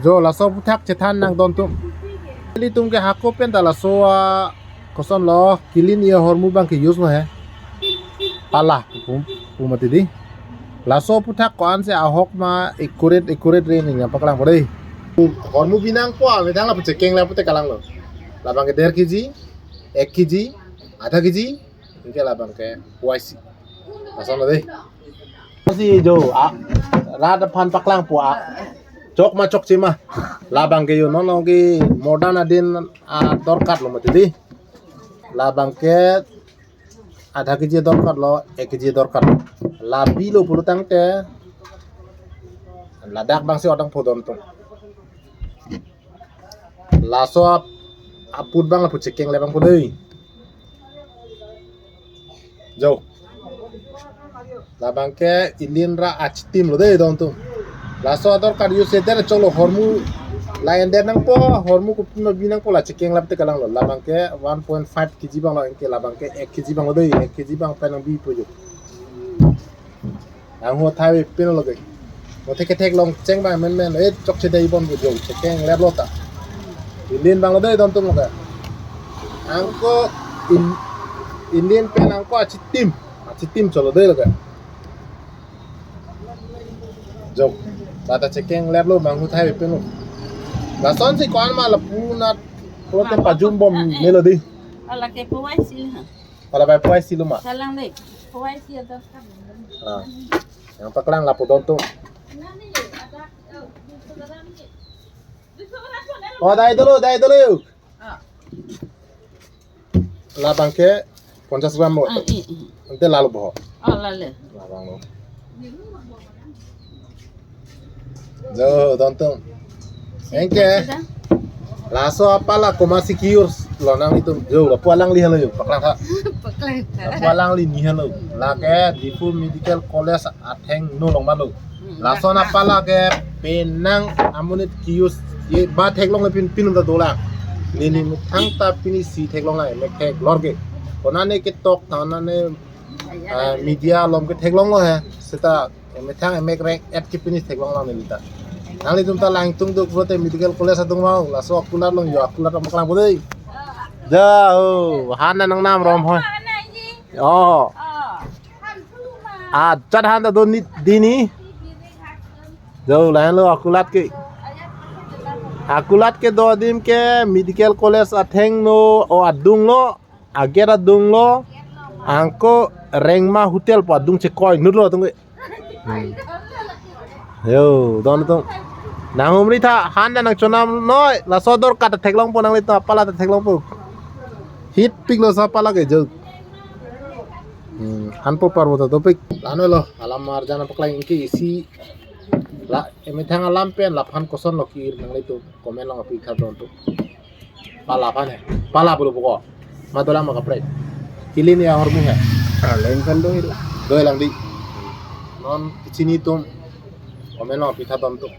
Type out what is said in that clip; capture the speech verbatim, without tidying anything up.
Jo, laso aphuthak chethan nangdun tum. Ilitum ke hako pen ta laso a koson lo, kilin ya hormu abang ke use lo he. Pala pu, pu mati di. Laso aphuthak ko-an si ahok ma accurate, accurate re ningje paklang po dei. Hormu binangpo, amethang lapu chekeng lapu te kalang lo. Labang ke der kg, ek kg, adha kg, anke labang ke Y C. Lason lo dei. Si jo, a, rat aphan paklangpo a. Chok ma chokche ma. Labang ke yo non lo ke modern adin adorkar lo mati di. Labang ke adha kg dorkar lo, ek kg dorkar lo. Labi lo pulo tangte ladak abang si odang phodon tum. Laso ap-, aput abang lapu chekeng le abang po dei. Jo. Labang ke ilin ra achitim lo dei don tum. Laso adorkar use der chok lo hormu la en der nangpo, hormu kopi ma binangpo la chekeng lapu te kalang lo. Labang ke one point five kg abang lo, anke labang ke ek kg abang lo dei, ek kg abang pen nangbipo jo. Nanghu thai pin lo ke. Mo thek theklong cheng abang menmen, eh, chokche dei bon ke jo, chekeng lep lo ta. Ilin abang lo dei don tum lo ke. Angko in, ilin pen angko achitim, achitim cholo dei lo ke. Jo, la ta chekeng lep lo, nanghu thai pin lo. Lason si ko-an ma lapu nat, pulote pajum bom melo dei. Ala ke puwai sila. Pala bai puwai silo ma. Salang dei. Puwai si ada. Ah. Nangpaklang lapu don tum. Oh, dai dolo, dai dolo. Ah. Labang ke ponchas gram bo. Ah, eh, eh. Ante lalo bo. Oh, lalo. Labang lo. Jo, don tum. Anke. Laso apala komat si ki-use lo nanglitum. Jo, lapu alangli henlo jo, paklang tha. Paklang tha. Lapu alangli ni henlo. Lake Diphu Medical College athengno along malo. Hmm. Lason apala ke penang amonit ki-use ye ba theklong le pin pin ta dolang. Neli methang ta pini si theklong lang, emek theklong ke. Konane ketok, konane, ah, media along ke theklong lo he. Seta methang emek reng et ke pini theklong lang neli ta. Nanglitum ta langtung duk pulote Medical College adung mau, laso akulat along jo, akulat along paklang po dei. Ja, oh, han nangnam rom hoi. Oh. Ah, chat han ta do ni, dini. Jo, lahenlo akulat ke. Akulat kedo adim ke Medical College athengno, o adung lo, agate adung lo, angko Rengma Hotel pu adung chekoi nut lo atum ke. Hmm. Jo, don tum. Nanghumri tha, han ta nangchonam noi, laso adorkar ta theklong po nanglitum, apala ta theklong po. Hit pik lo sa apala ke jo. Hmm, han po par bo ta dopik. Lano lo, alam arjan paklang ke isi. La, emethang alam pen, laphan koson lo ki-ir nanglitum, comment along apitha don tum. Pala aphan he. Pala pulo poko. Ma dolang ma kaprek. Kilin ya hormu he. Aleng kan doi la. Doi lang dei. Non kechini tum. Comment along apitha don tum.